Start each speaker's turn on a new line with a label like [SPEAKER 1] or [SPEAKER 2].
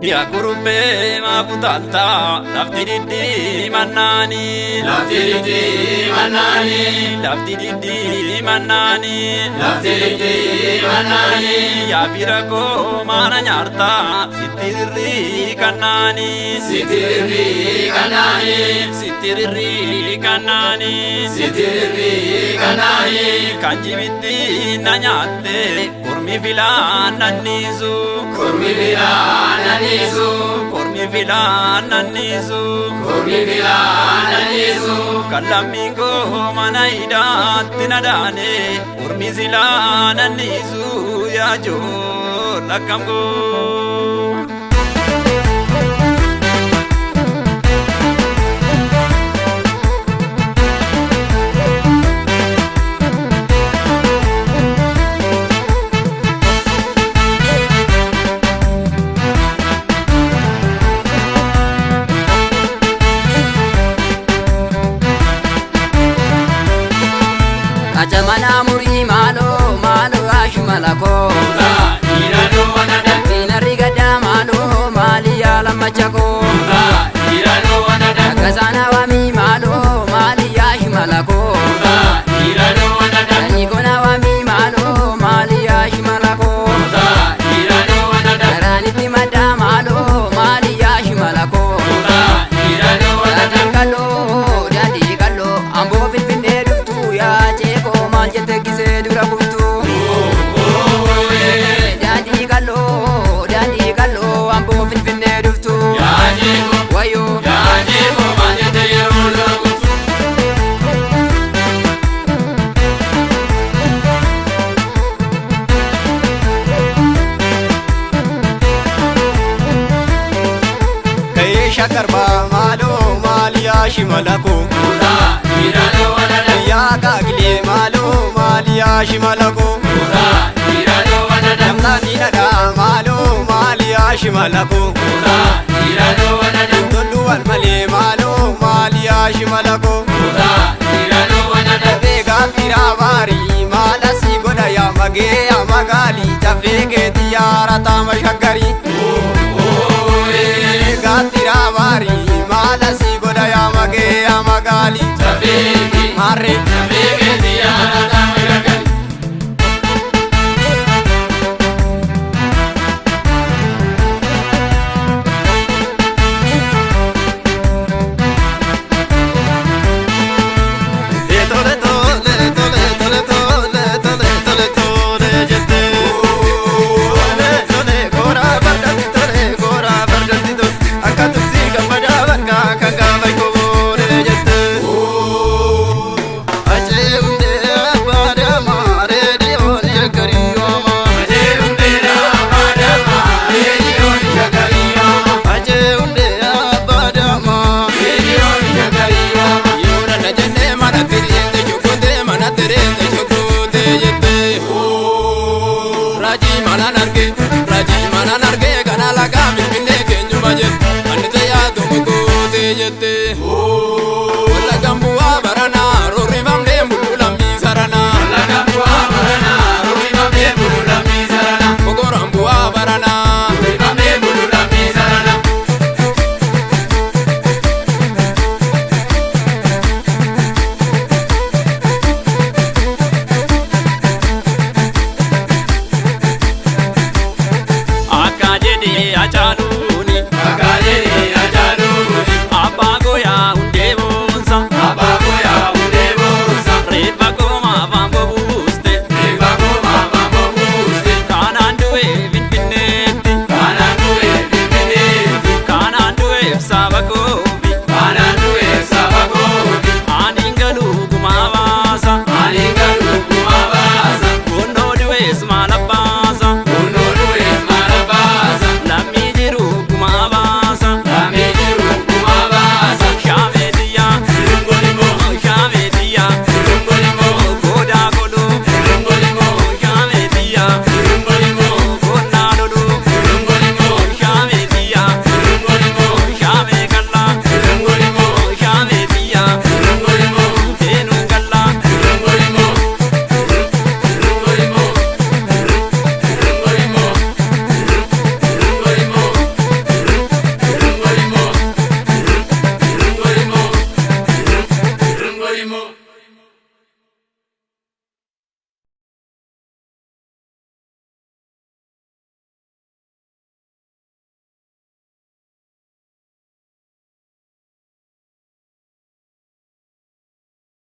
[SPEAKER 1] Yaa kuruphee maaf utaaltaa lafti diddiimannaanii.
[SPEAKER 2] Lafti diddiimannaanii.
[SPEAKER 1] Lafti diddiimannaanii.
[SPEAKER 2] Lafti diddiimannaanii.
[SPEAKER 1] Yaa fira koo maana nyaartaa sitti rirrii kannaanii.
[SPEAKER 2] Sitti rirrii kannaanii.
[SPEAKER 1] Sitti rirrii kannaanii.
[SPEAKER 2] Sitti rirrii kannaanii.
[SPEAKER 1] Kan jibitti na nyaatte kormi filaan nanniisu.
[SPEAKER 2] Kormi filaan nanniisu.
[SPEAKER 1] Kormi filaan nanniisu.
[SPEAKER 2] Kormi filaan nanniisu.
[SPEAKER 1] Kan lammiin koo mana hidhaatti na daane kormi silaa nanniisu yaa joolla akkam goo.
[SPEAKER 3] Qacamalaa murii maaloo maaloo ashimala koo. Diinarri gaddaa maaloo maali yaala macha koo. Akkasaana waamii maaloo maali yaashimala koo. Sanyii kona waamii maaloo maali yaashimala koo. Garaanitti maddaa maaloo maali yaashimala koo. Daandii qal'oo daandii qal'oo amboo finfinnee dhuftuu yaa ceekoo maal jette gisee dura kuftuu. Daandii qal'oo daandii qal'oo amboo finfinnee dhuftuu. Wayyoo.
[SPEAKER 4] Ka'ee shakarbaa maaloo maali yaa shimala koo. Yaa kaakilee maaloo maali yaa shimala koo. Namtaan dhadhaa maaloo maali yaa shimala koo. Tolluuwwan malee maaloo maali yaa shimala koo. Dafee gaaffiraa baarii maala si godha yaa magee yaa magaalii caffee keetii yaa rataa mashaggarii. Gaaffiraa baarii maala si godha yaa magee yaa magaalii. Maarree. Tole tole tole tole tole tole tole tole jette. Tole tole koora fardatti tole koora fardatti tole akka tuksii gammadaa bargaa kan gaafa koboore jette. Achee hundee abbaa daamaa reediyoon shaggarii waamaa. Achee hundee abbaa daamaa.
[SPEAKER 2] Yoora na jennee mana tiriinte chukkutee mana tiriinte chukkutee jettee. Raajii manaan argee raajii manaan argee kana lagaa finfinnee keenyuma jette anni ta'yaa tumukutee jettee. Wallaggaan bu'aa baranaa roorrifamnee mul'uu lammii saranaa. Ogoraan bu'aa baranaa.
[SPEAKER 1] Akka jedhee Hacaaluu.